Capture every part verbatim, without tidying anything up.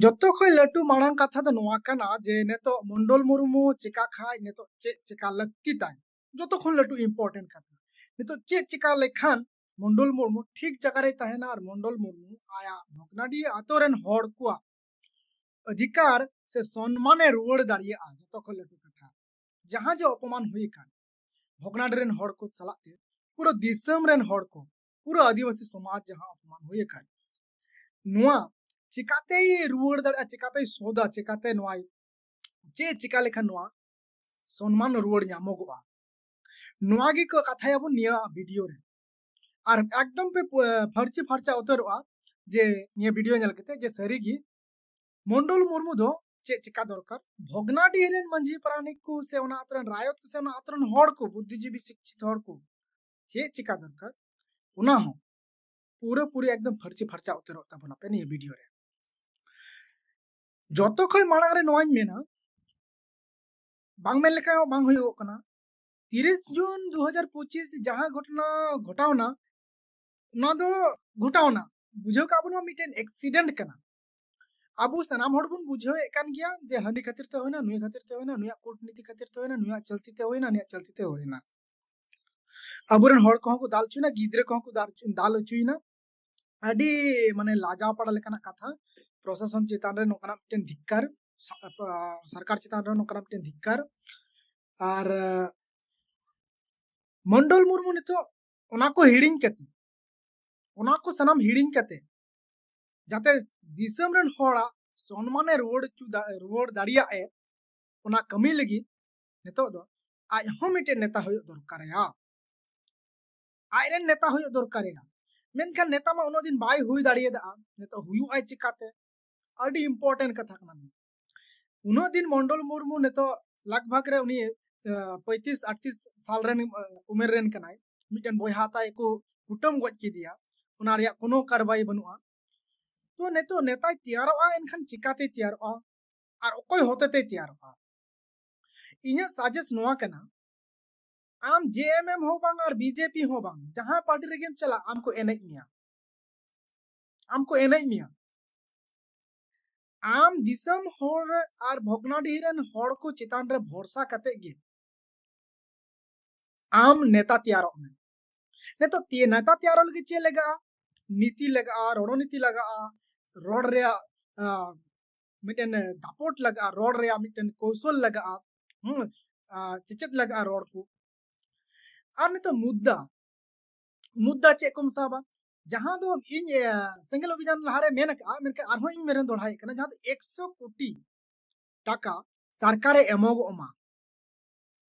ᱡᱚᱛᱚ ᱠᱷᱚᱱ ᱞᱟᱹᱴᱩ ᱢᱟᱲᱟᱝ ᱠᱟᱛᱷᱟ ᱫᱚ ᱱᱚᱣᱟ ᱠᱟᱱᱟ ᱡᱮ ᱱᱤᱛᱚᱜ ᱢᱚᱱᱰᱚᱞ ᱢᱩᱨᱢᱩ ᱪᱮᱠᱟ ᱠᱷᱟᱡ, ᱱᱤᱛᱚᱜ ᱪᱮᱫ ᱪᱮᱠᱟ ᱞᱟᱹᱠᱛᱤ ᱛᱟᱭ, ᱡᱚᱛᱚ ᱠᱷᱚᱱ ᱞᱟᱹᱴᱩ important ᱠᱟᱛᱷᱟ᱾ ᱱᱤᱛᱚᱜ ᱪᱮᱫ ᱪᱮᱠᱟ ᱞᱮᱠᱷᱟᱱ ᱢᱚᱱᱰᱚᱞ ᱢᱩᱨᱢᱩ ᱴᱷᱤᱠ ᱡᱟᱭᱜᱟ ᱨᱮᱭ ᱛᱟᱦᱮᱱᱟ ᱟᱨ ᱢᱚᱱᱰᱚᱞ ᱢᱩᱨᱢᱩ ᱟᱭᱟᱜ ᱵᱷᱚᱜᱽᱱᱟᱰᱤ ᱟᱛᱳ ᱨᱮᱱ ᱦᱚᱲ ᱠᱚᱣᱟᱜ ᱚᱫᱷᱤᱠᱟᱨ ᱥᱮ ᱥᱚᱱᱢᱟᱱᱮ ᱨᱩᱣᱟᱹᱲ ᱫᱟᱲᱮᱭᱟᱜᱼᱟ? ᱡᱚᱛᱚ ᱠᱷᱚᱱ ᱞᱟᱹᱴᱩ ᱠᱟᱛᱷᱟ, ᱡᱟᱦᱟᱸ ᱡᱮ ᱚᱯᱚᱢᱟᱱ ᱦᱩᱭ ᱟᱠᱟᱱ ᱵᱷᱚᱜᱽᱱᱟᱰᱤ ᱨᱮᱱ ᱦᱚᱲ ᱠᱚ ᱥᱟᱞᱟᱜ ᱛᱮ, ᱯᱩᱨᱟᱹ ᱫᱤᱥᱚᱢ ᱨᱮᱱ ᱦᱚᱲ ᱠᱚ, ᱯᱩᱨᱟᱹ ᱟᱹᱫᱤᱵᱟᱹᱥᱤ ᱥᱚᱢᱟᱡᱽ ᱡᱟᱦᱟᱸ ᱚᱯᱚᱢᱟᱱ ᱦᱩᱭ ᱟᱠᱟᱱ, ᱱᱚᱣᱟ ᱪᱤᱠᱟᱛᱮᱭ ᱨᱩᱣᱟᱹᱲ ᱫᱟᱲᱮᱭᱟᱜᱼᱟ, ᱪᱤᱠᱟᱛᱮᱭ ᱥᱳᱫᱷᱟ, ᱪᱤᱠᱟᱛᱮ ᱱᱚᱣᱟ ᱪᱮᱫ ᱪᱤᱠᱟ ᱞᱮᱠᱷᱟᱱ ᱱᱚᱣᱟ ᱥᱚᱱᱢᱟᱱ ᱨᱩᱣᱟᱹᱲ ᱧᱟᱢᱚᱜᱚᱜᱼᱟ, ᱱᱚᱣᱟ ᱜᱮ ᱠᱚ ᱠᱟᱛᱷᱟᱭᱟᱵᱚᱱ ᱱᱤᱭᱟᱹ ᱵᱷᱤᱰᱤᱭᱳ ᱨᱮ᱾ ᱟᱨ ᱮᱠᱫᱚᱢ ᱯᱮ ᱯᱩ-, ᱯᱷᱟᱹᱨᱪᱤ ᱯᱷᱟᱨᱪᱟ ᱩᱛᱟᱹᱨᱚᱜᱼᱟ ᱡᱮ ᱱᱤᱭᱟᱹ ᱵᱷᱤᱰᱤᱭᱳ ᱧᱮᱞ ᱠᱟᱛᱮ ᱡᱮ ᱥᱟᱹᱨᱤᱜᱮ ᱢᱚᱱᱰᱚᱞ ᱢᱩᱨᱢᱩ ᱫᱚ ᱪᱮᱫ ᱪᱤᱠᱟ ᱫᱚᱨᱠᱟᱨ, ᱵᱷᱚᱜᱽᱱᱟᱰᱤᱦᱤ ᱨᱮᱱ ᱢᱟᱹᱡᱷᱤ ᱯᱟᱨᱟᱱᱤᱠ ᱠᱚ ᱥᱮ ᱚᱱᱟ ᱟᱛᱳ ᱨᱮᱱ ᱨᱟᱭᱚᱛ ᱠᱚ ᱥᱮ ᱚᱱᱟ ᱟᱛᱳ ᱨᱮᱱ ᱦᱚᱲ ᱠᱚ, ᱵᱩᱫᱽᱫᱷᱤᱡᱤᱵᱤ ᱥᱤᱠᱪᱷᱤᱛ ᱦᱚᱲ ᱠᱚ ᱪᱮᱫ ᱪᱤᱠᱟ ᱫᱚᱨᱠᱟᱨ, ᱚᱱᱟ ᱦᱚᱸ ᱯᱩᱨᱟᱹ ᱯᱩᱨᱤ ᱮᱠᱫᱚᱢ ᱯᱷᱟᱹᱨᱪᱤ ᱯᱷᱟᱨᱪᱟ ᱩᱛᱟᱹᱨᱚᱜ ᱛᱟᱵᱚᱱᱟ ᱯᱮ ᱱᱤᱭᱟᱹ ᱵᱷᱤᱰᱤᱭᱳ ᱨᱮ᱾ ᱡᱚᱛᱚ ᱠᱷᱚᱱ ᱢᱟᱲᱟᱝ ᱨᱮ ᱱᱚᱣᱟᱧ ᱢᱮᱱᱟ, ᱵᱟᱝ ᱢᱮᱱ ᱞᱮᱠᱷᱟᱱ ᱦᱚᱸ ᱵᱟᱝ ᱦᱩᱭᱩᱜᱚᱜ ᱠᱟᱱᱟ, ᱛᱤᱨᱤᱥ ᱡᱩᱱ ᱫᱩ ᱦᱟᱡᱟᱨ ᱯᱚᱸᱪᱤᱥ ᱡᱟᱦᱟᱸ ᱜᱷᱚᱴᱚᱱᱟ ᱜᱷᱚᱴᱟᱣᱱᱟ, ᱚᱱᱟ ᱫᱚ ᱜᱷᱚᱴᱟᱣᱱᱟ, ᱵᱩᱡᱷᱟᱹᱣ ᱠᱟᱜ ᱵᱚᱱ, ᱱᱚᱣᱟ ᱢᱤᱫᱴᱮᱱ accident ᱠᱟᱱᱟ᱾ ᱟᱵᱚ ᱥᱟᱱᱟᱢ ᱦᱚᱲ ᱵᱚᱱ ᱵᱩᱡᱷᱟᱹᱣᱮᱫ ᱠᱟᱱ ᱜᱮᱭᱟ ᱡᱮ ᱦᱟᱹᱱᱤ ᱠᱷᱟᱹᱛᱤᱨ ᱛᱮ ᱦᱩᱭᱱᱟ, ᱱᱩᱭ ᱠᱷᱟᱹᱛᱤᱨ ᱛᱮ ᱦᱩᱭᱱᱟ, ᱱᱩᱭᱟᱜ ᱠᱩᱴᱱᱤᱛᱤ ᱠᱷᱟᱹᱛᱤᱨ ᱛᱮ ᱦᱩᱭᱱᱟ, ᱱᱩᱭᱟᱜ ᱪᱟᱹᱞᱛᱤ ᱛᱮ ᱦᱩᱭᱱᱟ, ᱱᱩᱭᱟᱜ ᱪᱟᱹᱞᱛᱤ ᱛᱮ ᱦᱩᱭᱱᱟ᱾ ᱟᱵᱚᱨᱮᱱ ᱦᱚᱲ ᱠᱚᱦᱚᱸ ᱠᱚ ᱫᱟᱞ ᱦᱚᱪᱚᱭᱮᱱᱟ, ᱜᱤᱫᱽᱨᱟᱹ ᱠᱚᱦᱚᱸ ᱠᱚ ᱫᱟᱞ ᱦᱚᱪᱚ-, ᱫᱟᱞ ᱦᱚᱪᱚᱭᱮᱱᱟ᱾ ᱟᱹᱰᱤ ᱢᱟᱱᱮ ᱞᱟᱡᱟᱣ ᱯᱟᱲᱟ ᱞᱮᱠᱟᱱᱟᱜ ᱠᱟᱛᱷᱟ᱾ ᱯᱨᱚᱥᱟᱥᱚᱱ ᱪᱮᱛᱟᱱ ᱨᱮ ᱱᱚᱝᱠᱟᱱᱟᱜ ᱢᱤᱫᱴᱮᱱ ᱫᱷᱤᱠᱠᱟᱨ, ᱥᱟ-, ᱟ, ᱥᱚᱨᱠᱟᱨ ᱪᱮᱛᱟᱱ ᱨᱮ ᱱᱚᱝᱠᱟᱱᱟᱜ ᱢᱤᱫᱴᱮᱱ ᱫᱷᱤᱠᱠᱟᱨ᱾ ᱟᱨ, ᱟ, ᱢᱚᱱᱰᱚᱞ ᱢᱩᱨᱢᱩ ᱱᱤᱛᱚᱜ ᱚᱱᱟ ᱠᱚ ᱦᱤᱲᱤᱧ ᱠᱟᱛᱮ, ᱚᱱᱟ ᱠᱚ ᱥᱟᱱᱟᱢ ᱦᱤᱲᱤᱧ ᱠᱟᱛᱮ ᱡᱟᱛᱮ ᱫᱤᱥᱚᱢ ᱨᱮᱱ ᱦᱚᱲᱟᱜ ᱥᱚᱱᱢᱟᱱᱮ ᱨᱩᱣᱟᱹᱲ ᱦᱚᱪᱚ ᱫᱟ-, ᱨᱩᱣᱟᱹᱲ ᱫᱟᱲᱮᱭᱟᱜ ᱮ, ᱚᱱᱟ ᱠᱟᱹᱢᱤ ᱞᱟᱹᱜᱤᱫ ᱱᱤᱛᱚᱜ ᱫᱚ ᱟᱡ ᱦᱚᱸ ᱢᱤᱫᱴᱮᱱ ᱱᱮᱛᱟ ᱦᱩᱭᱩᱜ ᱫᱚᱨᱠᱟᱨᱟᱭᱟ᱾ ᱟᱡᱨᱮᱱ ᱱᱮᱛᱟ ᱦᱩᱭᱩᱜ ᱫᱚᱨᱠᱟᱨᱟᱭᱟ᱾ ᱢᱮᱱᱠᱷᱟᱱ ᱱᱮᱛᱟ ᱢᱟ ᱩᱱᱟᱹᱜ ᱫᱤᱱ ᱵᱟᱭ ᱦᱩᱭ ᱫᱟᱲᱮᱭᱟᱫᱟ, ᱱᱤᱛᱚᱜ ᱦᱩᱭᱩᱜ ᱟᱭ ᱪᱤᱠᱟᱛᱮ? ᱟᱹᱰᱤ important ᱠᱟᱛᱷᱟ ᱠᱟᱱᱟ ᱱᱤᱭᱟᱹ᱾ ᱩᱱᱟᱹᱜ ᱫᱤᱱ ᱢᱚᱱᱰᱚᱞ ᱢᱩᱨᱢᱩ ᱱᱤᱛᱚᱜ ᱞᱟᱜᱽ ᱵᱷᱟᱜᱽ ᱨᱮ ᱩᱱᱤ, ᱟ, ᱯᱚᱸᱭᱛᱨᱤᱥ ᱟᱴᱛᱨᱤᱥ ᱥᱟᱞ ᱨᱮᱱ, ᱟ, ᱩᱢᱮᱨ ᱨᱮᱱ ᱠᱟᱱᱟᱭ᱾ ᱢᱤᱫᱴᱮᱱ ᱵᱚᱭᱦᱟ ᱛᱟᱭ ᱠᱚ ᱠᱩᱴᱟᱹᱢ ᱜᱚᱡ ᱠᱮᱫᱮᱭᱟ, ᱚᱱᱟ ᱨᱮᱭᱟᱜ ᱠᱳᱱᱳ ᱠᱟᱨᱵᱟᱭ ᱵᱟᱹᱱᱩᱜᱼᱟ᱾ ᱛᱚ ᱱᱤᱛᱚᱜ ᱱᱮᱛᱟᱭ ᱛᱮᱭᱟᱨᱚᱜᱼᱟ, ᱮᱱᱠᱷᱟᱱ ᱪᱤᱠᱟᱛᱮᱭ ᱛᱮᱭᱟᱨᱚᱜᱼᱟ ᱟᱨ ᱚᱠᱚᱭ ᱦᱚᱛᱮᱛᱮᱭ ᱛᱮᱭᱟᱨᱚᱜᱼᱟ? ᱤᱧᱟᱹᱜ suggest ᱱᱚᱣᱟ ᱠᱟᱱᱟ, ᱟᱢ JMM ᱦᱚᱸ ᱵᱟᱝ ᱟᱨ BJP ᱦᱚᱸ ᱵᱟᱝ, ᱡᱟᱦᱟᱸ ᱯᱟᱨᱴᱤ ᱨᱮᱜᱮᱢ ᱪᱟᱞᱟᱜ, ᱟᱢ ᱠᱚ ᱮᱱᱮᱡ ᱢᱮᱭᱟ, ᱟᱢ ᱠᱚ ᱮᱱᱮᱡ ᱢᱮᱭᱟ᱾ ᱟᱢ ᱫᱤᱥᱚᱢ ᱦᱚᱲ ᱟᱨ ᱵᱷᱚᱜᱽᱱᱟᱰᱤᱦᱤ ᱨᱮᱱ ᱦᱚᱲ ᱠᱚ ᱪᱮᱛᱟᱱ ᱨᱮ ᱵᱷᱚᱨᱥᱟ ᱠᱟᱛᱮ ᱜᱮ ᱟᱢ ᱱᱮᱛᱟ ᱛᱮᱭᱟᱨᱚᱜ ᱢᱮ᱾ ᱱᱤᱛᱚᱜ ᱛᱮ-, ᱱᱮᱛᱟ ᱛᱮᱭᱟᱨᱚᱜ ᱞᱟᱹᱜᱤᱫ ᱪᱮᱫ ᱞᱟᱜᱟᱜᱼᱟ? ᱱᱤᱛᱤ ᱞᱟᱜᱟᱜᱼᱟ, ᱨᱚᱬᱱᱤᱛᱤ ᱞᱟᱜᱟᱜᱼᱟ, ᱨᱚᱲ ᱨᱮᱭᱟᱜ, ᱟ, ᱢᱤᱫᱴᱮᱱ ᱫᱟᱯᱚᱴ ᱞᱟᱜᱟᱜᱼᱟ, ᱨᱚᱲ ᱨᱮᱭᱟᱜ ᱢᱤᱫᱴᱮᱱ ᱠᱳᱣᱥᱚᱞ ᱞᱟᱜᱟᱜᱼᱟ, ᱦᱩᱸ, ᱟ, ᱪᱮᱪᱮᱫ ᱞᱟᱜᱟᱜᱼᱟ ᱨᱚᱲ ᱠᱚ᱾ ᱟᱨ ᱱᱤᱛᱚᱜ ᱢᱩᱫᱽᱫᱟ, ᱢᱩᱫᱽᱫᱟ ᱪᱮᱫ ᱠᱚᱢ ᱥᱟᱵᱟ? ᱡᱟᱦᱟᱸ ᱫᱚ ᱤᱧ, ᱮ, ᱥᱮᱸᱜᱮᱞ ᱚᱵᱷᱤᱡᱟᱱ ᱞᱟᱦᱟᱨᱮ ᱢᱮᱱ ᱟᱠᱟᱫᱼᱟ, ᱢᱮᱱᱠᱷᱟᱱ ᱟᱨᱦᱚᱸ ᱤᱧ ᱢᱮᱱ ᱫᱚᱦᱲᱟᱭᱮᱫ ᱠᱟᱱᱟ, ᱡᱟᱦᱟᱸ ᱫᱚ ᱮᱠᱥᱚ ᱠᱳᱴᱤ ᱴᱟᱠᱟ ᱥᱚᱨᱠᱟᱨᱮ ᱮᱢᱚᱜᱚᱜ ᱢᱟ,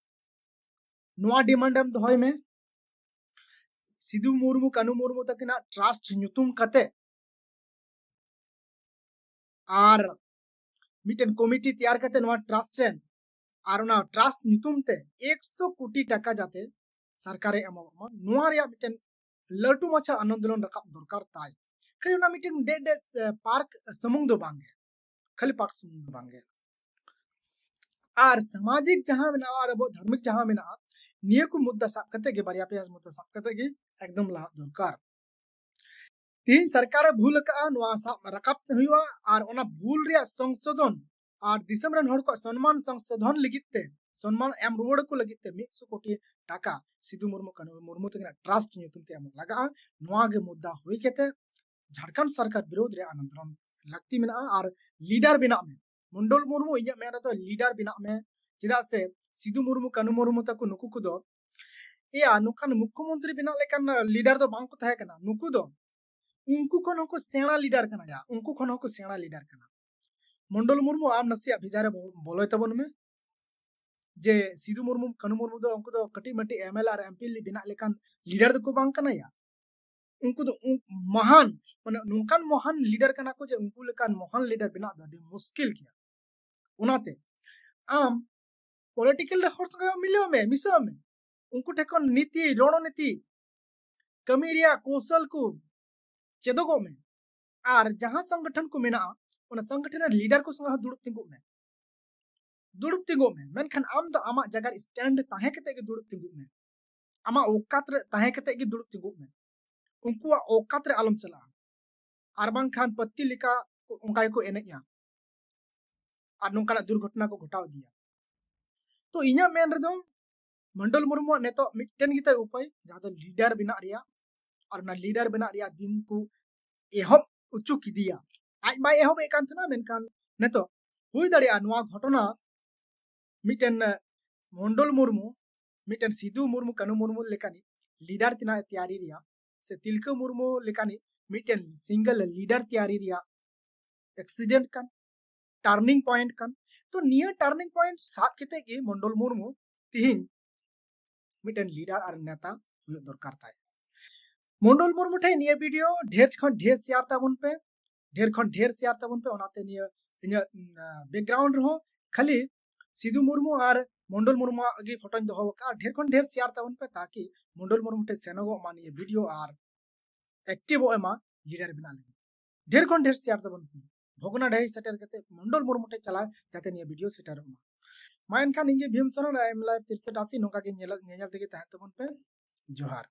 ᱱᱚᱣᱟ ᱰᱤᱢᱟᱱᱰ ᱮᱢ ᱫᱚᱦᱚᱭ ᱢᱮ᱾ ᱥᱤᱫᱩ ᱢᱩᱨᱢᱩ, ᱠᱟᱹᱱᱩ ᱢᱩᱨᱢᱩ ᱛᱟᱹᱠᱤᱱᱟᱜ ᱴᱨᱟᱥᱴ ᱧᱩᱛᱩᱢ ᱠᱟᱛᱮ ᱟᱨ ᱢᱤᱫᱴᱮᱱ ᱠᱚᱢᱤᱴᱤ ᱛᱮᱭᱟᱨ ᱠᱟᱛᱮ ᱱᱚᱣᱟ ᱴᱨᱟᱥᱴ ᱨᱮᱱ, ᱟᱨ ᱚᱱᱟ ᱴᱨᱟᱥᱴ ᱧᱩᱛᱩᱢ ᱛᱮ ᱮᱠᱥᱚ ᱠᱳᱴᱤ ᱴᱟᱠᱟ ᱡᱟᱛᱮ ᱥᱚᱨᱠᱟᱨᱮ ᱮᱢᱚᱜ ᱢᱟ, ᱱᱚᱣᱟ ᱨᱮᱭᱟᱜ ᱢᱤᱫᱴᱮᱱ ᱞᱟᱹᱴᱩ ᱢᱟᱪᱷᱟ ᱟᱱᱫᱳᱞᱚᱱ ᱨᱟᱠᱟᱵ ᱫᱚᱨᱠᱟᱨ ᱛᱟᱭ᱾ ᱠᱷᱟᱹᱞᱤ ᱚᱱᱟ ᱢᱤᱫᱴᱮᱱ ᱰᱮ-, ᱰᱮ-, ᱯᱟᱨᱠ ᱥᱩᱢᱩᱝ ᱫᱚ ᱵᱟᱝᱜᱮ, ᱠᱷᱟᱹᱞᱤ ᱯᱟᱨᱠ ᱥᱩᱢᱩᱝ ᱫᱚ ᱵᱟᱝᱜᱮ᱾ ᱟᱨ ᱥᱟᱢᱟᱡᱤᱠ ᱡᱟᱦᱟᱸ ᱢᱮᱱᱟᱜᱼᱟ ᱟᱨ ᱟᱵᱚ ᱫᱷᱟᱨᱢᱤᱠ ᱡᱟᱦᱟᱸ ᱢᱮᱱᱟᱜᱼᱟ, ᱱᱤᱭᱟᱹ ᱠᱚ ᱢᱩᱫᱽᱫᱟ ᱥᱟᱵ ᱠᱟᱛᱮ ᱜᱮ, ᱵᱟᱨᱭᱟ ᱯᱮᱭᱟ ᱢᱩᱫᱽᱫᱟ ᱥᱟᱵ ᱠᱟᱛᱮ ᱜᱮ ᱮᱠᱫᱚᱢ ᱞᱟᱦᱟᱜ ᱫᱚᱨᱠᱟᱨ᱾ ᱛᱤᱦᱤᱧ ᱥᱚᱨᱠᱟᱨᱮ ᱵᱷᱩᱞ ᱟᱠᱟᱫᱼᱟ, ᱱᱚᱣᱟ ᱥᱟᱵ ᱨᱟᱠᱟᱵ ᱦᱩᱭᱩᱜᱼᱟ᱾ ᱟᱨ ᱚᱱᱟ ᱵᱷᱩᱞ ᱨᱮᱭᱟᱜ ᱥᱚᱝᱥᱳᱫᱷᱚᱱ ᱟᱨ ᱫᱤᱥᱚᱢ ᱨᱮᱱ ᱦᱚᱲ ᱠᱚᱣᱟᱜ ᱥᱚᱱᱢᱟᱱ ᱥᱚᱝᱥᱳᱫᱷᱚᱱ ᱞᱟᱹᱜᱤᱫ ᱛᱮ, ᱥᱚᱱᱢᱟᱱ ᱮᱢ ᱨᱩᱣᱟᱹᱲ ᱠᱚ ᱞᱟᱹᱜᱤᱫ ᱛᱮ ᱢᱤᱫᱥᱚ ᱠᱳᱴᱤ ᱴᱟᱠᱟ ᱥᱤᱫᱩ ᱢᱩᱨᱢᱩ, ᱠᱟᱹᱱᱩ ᱢᱩᱨᱢᱩ ᱛᱟᱹᱠᱤᱱᱟᱜ ᱴᱨᱟᱥᱴ ᱧᱩᱛᱩᱢ ᱛᱮ ᱮᱢᱚᱜ ᱞᱟᱜᱟᱜᱼᱟ᱾ ᱱᱚᱣᱟ ᱜᱮ ᱢᱩᱫᱽᱫᱟ ᱦᱩᱭ ᱠᱟᱛᱮ ᱡᱷᱟᱲᱠᱷᱚᱸᱰ ᱥᱚᱨᱠᱟᱨ ᱵᱤᱨᱳᱫᱷ ᱨᱮ ᱟᱱᱫᱳᱞᱚᱱ ᱞᱟᱹᱠᱛᱤ ᱢᱮᱱᱟᱜᱼᱟ᱾ ᱟᱨ ᱞᱤᱰᱟᱨ ᱵᱮᱱᱟᱜ ᱢᱮ, ᱢᱚᱱᱰᱚᱞ ᱢᱩᱨᱢᱩ, ᱤᱧᱟᱹᱜ ᱢᱮᱱ ᱨᱮᱫᱚ ᱞᱤᱰᱟᱨ ᱵᱮᱱᱟᱜ ᱢᱮ᱾ ᱪᱮᱫᱟᱜ ᱥᱮ ᱥᱤᱫᱩ ᱢᱩᱨᱢᱩ, ᱠᱟᱹᱱᱩ ᱢᱩᱨᱢᱩ ᱛᱟᱠᱚ ᱱᱩᱠᱩ ᱠᱚᱫᱚ, ᱮᱭᱟ, ᱱᱚᱝᱠᱟᱱ ᱢᱩᱠᱷᱚᱢᱚᱱᱛᱨᱤ ᱵᱮᱱᱟᱜ ᱞᱮᱠᱟᱱ ᱞᱤᱰᱟᱨ ᱫᱚ ᱵᱟᱝ ᱠᱚ ᱛᱟᱦᱮᱸ ᱠᱟᱱᱟ᱾ ᱱᱩᱠᱩ ᱫᱚ ᱩᱱᱠᱩ ᱠᱷᱚᱱ ᱦᱚᱸᱠᱚ ᱥᱮᱬᱟ ᱞᱤᱰᱟᱨ ᱠᱟᱱᱟ, ᱭᱟ, ᱩᱱᱠᱩ ᱠᱷᱚᱱ ᱦᱚᱸᱠᱚ ᱥᱮᱬᱟ ᱞᱤᱰᱟᱨ ᱠᱟᱱᱟ᱾ ᱢᱚᱱᱰᱚᱞ ᱢᱩᱨᱢᱩ, ᱟᱢ ᱱᱟᱥᱮᱭᱟᱜ ᱵᱷᱮᱡᱟ ᱨᱮ ᱵᱚ-, ᱵᱚᱞᱚᱭ ᱛᱟᱵᱚᱱ ᱢᱮ᱾ ᱡᱮ ᱥᱤᱫᱩ ᱢᱩᱨᱢᱩ, ᱠᱟᱹᱱᱩ ᱢᱩᱨᱢᱩ ᱫᱚ ᱩᱱᱠᱩ ᱫᱚ ᱠᱟᱹᱴᱤᱡ ᱢᱟᱹᱴᱤᱡ M L A R M P ᱵᱮᱱᱟᱜ ᱞᱮᱠᱟᱱ ᱞᱤᱰᱟᱨ ᱫᱚᱠᱚ ᱵᱟᱝ ᱠᱟᱱᱟ, ᱭᱟ᱾ ᱩᱱᱠᱩ ᱫᱚ ᱩᱱ-, ᱢᱚᱦᱟᱱ, ᱢᱟᱱᱮ ᱱᱚᱝᱠᱟᱱ ᱢᱚᱦᱟᱱ ᱞᱤᱰᱟᱨ ᱠᱟᱱᱟ ᱠᱚ ᱡᱮ ᱩᱱᱠᱩ ᱞᱮᱠᱟᱱ ᱢᱚᱦᱟᱱ ᱞᱤᱰᱟᱨ ᱵᱮᱱᱟᱜ ᱫᱚ ᱟᱹᱰᱤ ᱢᱩᱥᱠᱤᱞ ᱜᱮᱭᱟ᱾ ᱚᱱᱟᱛᱮ ᱟᱢ ᱯᱚᱞᱤᱴᱤᱠᱟᱞ ᱨᱮ ᱦᱚᱲ ᱥᱚᱸᱜᱮ ᱢᱤᱞᱟᱹᱣ ᱢᱮ, ᱢᱤᱥᱟᱹᱜ ᱢᱮ, ᱩᱱᱠᱩ ᱴᱷᱮᱱ ᱠᱷᱚᱱ ᱱᱤᱛᱤ, ᱨᱚᱬᱱᱤᱛᱤ, ᱠᱟᱹᱢᱤ ᱨᱮᱭᱟᱜ ᱠᱚᱣᱥᱚᱞ ᱠᱚ ᱪᱮᱫᱚᱜᱚᱜ ᱢᱮ᱾ ᱟᱨ ᱡᱟᱦᱟᱸ ᱥᱚᱝᱜᱚᱴᱷᱚᱱ ᱠᱚ ᱢᱮᱱᱟᱜᱼᱟ, ᱚᱱᱟ ᱥᱚᱝᱜᱚᱴᱷᱚᱱ ᱨᱮᱱ ᱞᱤᱰᱟᱨ ᱠᱚ ᱥᱚᱸᱜᱮ ᱦᱚᱸ ᱫᱩᱲᱩᱵ ᱛᱤᱸᱜᱩᱜ ᱢᱮ, ᱫᱩᱲᱩᱵ ᱛᱤᱸᱜᱩᱜ ᱢᱮ᱾ ᱢᱮᱱᱠᱷᱟᱱ ᱟᱢ ᱫᱚ ᱟᱢᱟᱜ ᱡᱟᱭᱜᱟ ᱨᱮ ᱥᱴᱮᱱᱰ ᱛᱟᱦᱮᱸ ᱠᱟᱛᱮ ᱜᱮ ᱫᱩᱲᱩᱵ ᱛᱤᱸᱜᱩᱜ ᱢᱮ, ᱟᱢᱟᱜ ᱚᱣᱠᱟᱛ ᱨᱮ ᱛᱟᱦᱮᱸ ᱠᱟᱛᱮ ᱜᱮ ᱫᱩᱲᱩᱵ ᱛᱤᱸᱜᱩᱜ ᱢᱮ᱾ ᱩᱱᱠᱩᱣᱟᱜ ᱚᱣᱠᱟᱛ ᱨᱮ ᱟᱞᱚᱢ ᱪᱟᱞᱟᱜᱼᱟ, ᱟᱨ ᱵᱟᱝᱠᱷᱟᱱ ᱯᱟᱹᱛᱤ ᱞᱮᱠᱟ ᱚᱱᱠᱟ ᱜᱮᱠᱚ ᱮᱱᱮᱡᱼᱟ᱾ ᱟᱨ ᱱᱚᱝᱠᱟᱱᱟᱜ ᱫᱩᱨᱜᱷᱚᱴᱚᱱᱟ ᱠᱚ ᱜᱷᱚᱴᱟᱣ ᱤᱫᱤᱭᱟ᱾ ᱛᱚ ᱤᱧᱟᱹᱜ ᱢᱮᱱ ᱨᱮᱫᱚ ᱢᱚᱱᱰᱚᱞ ᱢᱩᱨᱢᱩᱣᱟᱜ ᱱᱤᱛᱚᱜ ᱢᱤᱫᱴᱮᱱ ᱜᱮᱛᱟᱭ ᱩᱯᱟᱹᱭ, ᱡᱟᱦᱟᱸ ᱫᱚ ᱞᱤᱰᱟᱨ ᱵᱮᱱᱟᱜ ᱨᱮᱭᱟᱜ, ᱟᱨ ᱚᱱᱟ ᱞᱤᱰᱟᱨ ᱵᱮᱱᱟᱜ ᱨᱮᱭᱟᱜ ᱫᱤᱱ ᱠᱚ ᱮᱦᱚᱵ ᱦᱚᱪᱚ ᱠᱮᱫᱮᱭᱟ᱾ ᱟᱡ ᱵᱟᱭ ᱮᱦᱚᱵᱮᱫ ᱠᱟᱱ ᱛᱟᱦᱮᱱᱟ, ᱢᱮᱱᱠᱷᱟᱱ ᱱᱤᱛᱚᱜ ᱦᱩᱭ ᱫᱟᱲᱮᱭᱟᱜᱼᱟ ᱱᱚᱣᱟ ᱜᱷᱚᱴᱚᱱᱟ ᱢᱤᱫᱴᱮᱱ, ᱟᱸ, ᱢᱚᱱᱰᱚᱞ ᱢᱩᱨᱢᱩ, ᱢᱤᱫᱴᱮᱱ ᱥᱤᱫᱩ ᱢᱩᱨᱢᱩ, ᱠᱟᱹᱱᱩ ᱢᱩᱨᱢᱩ ᱞᱮᱠᱟᱱᱤᱡ ᱞᱤᱰᱟᱨ ᱛᱮᱱᱟᱜ ᱛᱮᱭᱟᱨᱤ ᱨᱮᱭᱟᱜ, ᱥᱮ ᱛᱤᱞᱠᱟᱹ ᱢᱩᱨᱢᱩ ᱞᱮᱠᱟᱱᱤᱡ ᱢᱤᱫᱴᱮᱱ ᱥᱤᱝᱜᱮᱞ ᱞᱤᱰᱟᱨ ᱛᱮᱭᱟᱨᱤ ᱨᱮᱭᱟᱜ ᱮᱠᱥᱤᱰᱮᱱᱴ ᱠᱟᱱ, ᱴᱟᱨᱱᱤᱝ ᱯᱚᱭᱮᱱᱴ ᱠᱟᱱ᱾ ᱛᱚ ᱱᱤᱭᱟᱹ ᱴᱟᱨᱱᱤᱝ ᱯᱚᱭᱮᱱᱴ ᱥᱟᱵ ᱠᱟᱛᱮ ᱜᱮ ᱢᱚᱱᱰᱚᱞ ᱢᱩᱨᱢᱩ ᱛᱤᱦᱤᱧ ᱢᱤᱫᱴᱮᱱ ᱞᱤᱰᱟᱨ ᱟᱨ ᱱᱮᱛᱟ ᱦᱩᱭᱩᱜ ᱫᱚᱨᱠᱟᱨ ᱛᱟᱭ᱾ ᱢᱚᱱᱰᱚᱞ ᱢᱩᱨᱢᱩ ᱴᱷᱮᱱ ᱱᱤᱭᱟᱹ ᱵᱷᱤᱰᱤᱭᱳ ᱰᱷᱮᱨ ᱠᱷᱚᱱ ᱰᱷᱮᱨ ᱥᱮᱭᱟᱨ ᱛᱟᱵᱚᱱ ᱯᱮ, ᱰᱷᱮᱨ ᱠᱷᱚᱱ ᱰᱷᱮᱨ ᱥᱮᱭᱟᱨ ᱛᱟᱵᱚᱱ ᱯᱮ᱾ ᱚᱱᱟᱛᱮ ᱱᱤᱭᱟᱹ ᱤᱧᱟᱹᱜ, ᱩᱢ, ᱟᱸ, ᱵᱮᱠᱜᱨᱟᱣᱩᱱᱰ ᱨᱮᱦᱚᱸ ᱠᱷᱟᱹᱞᱤ ᱥᱤᱫᱩ ᱢᱩᱨᱢᱩ ᱟᱨ ᱢᱚᱱᱰᱚᱞ ᱢᱩᱨᱢᱩᱣᱟᱜ ᱜᱮ ᱯᱷᱳᱴᱳᱧ ᱫᱚᱦᱚ ᱟᱠᱟᱫᱼᱟ᱾ ᱰᱷᱮᱨ ᱠᱷᱚᱱ ᱰᱷᱮᱨ ᱥᱮᱭᱟᱨ ᱛᱟᱵᱚᱱ ᱯᱮ, ᱛᱟᱠᱤ ᱢᱚᱱᱰᱚᱞ ᱢᱩᱨᱢᱩ ᱴᱷᱮᱱ ᱥᱮᱱᱚᱜᱚᱜ ᱢᱟ ᱱᱤᱭᱟᱹ ᱵᱷᱤᱰᱤᱭᱳ ᱟᱨ ᱮᱠᱴᱤᱵᱷᱚᱜ ᱮᱢᱟ ᱞᱤᱰᱟᱨ ᱵᱮᱱᱟᱣ ᱞᱟᱹᱜᱤᱫ᱾ ᱰᱷᱮᱨ ᱠᱷᱚᱱ ᱰᱷᱮᱨ ᱥᱮᱭᱟᱨ ᱛᱟᱵᱚᱱ ᱯᱮ, ᱵᱷᱚᱜᱽᱱᱟ ᱰᱟᱹᱦᱤ ᱥᱮᱴᱮᱨ ᱠᱟᱛᱮ ᱢᱚᱱᱰᱚᱞ ᱢᱩᱨᱢᱩ ᱴᱷᱮᱱ ᱪᱟᱞᱟᱣ, ᱡᱟᱛᱮ ᱱᱤᱭᱟᱹ ᱵᱷᱤᱰᱤᱭᱳ ᱥᱮᱴᱮᱨᱚᱜ ᱢᱟ᱾ ᱢᱟ ᱮᱱᱠᱷᱟᱱ ᱤᱧ ᱜᱮ ᱵᱷᱤᱢ ᱥᱚᱨᱮᱱ, ᱟᱭ ᱮᱢ ᱞᱟᱭᱤᱵᱷ ᱛᱤᱨᱥᱚᱴ ᱟᱥᱤ, ᱱᱚᱝᱠᱟ ᱜᱮ ᱧᱮᱞ, ᱧᱮᱧᱮᱞ ᱛᱮᱜᱮ ᱛᱟᱦᱮᱱ ᱛᱟᱵᱚᱱ ᱯᱮ᱾ ᱡᱚᱦᱟᱨ᱾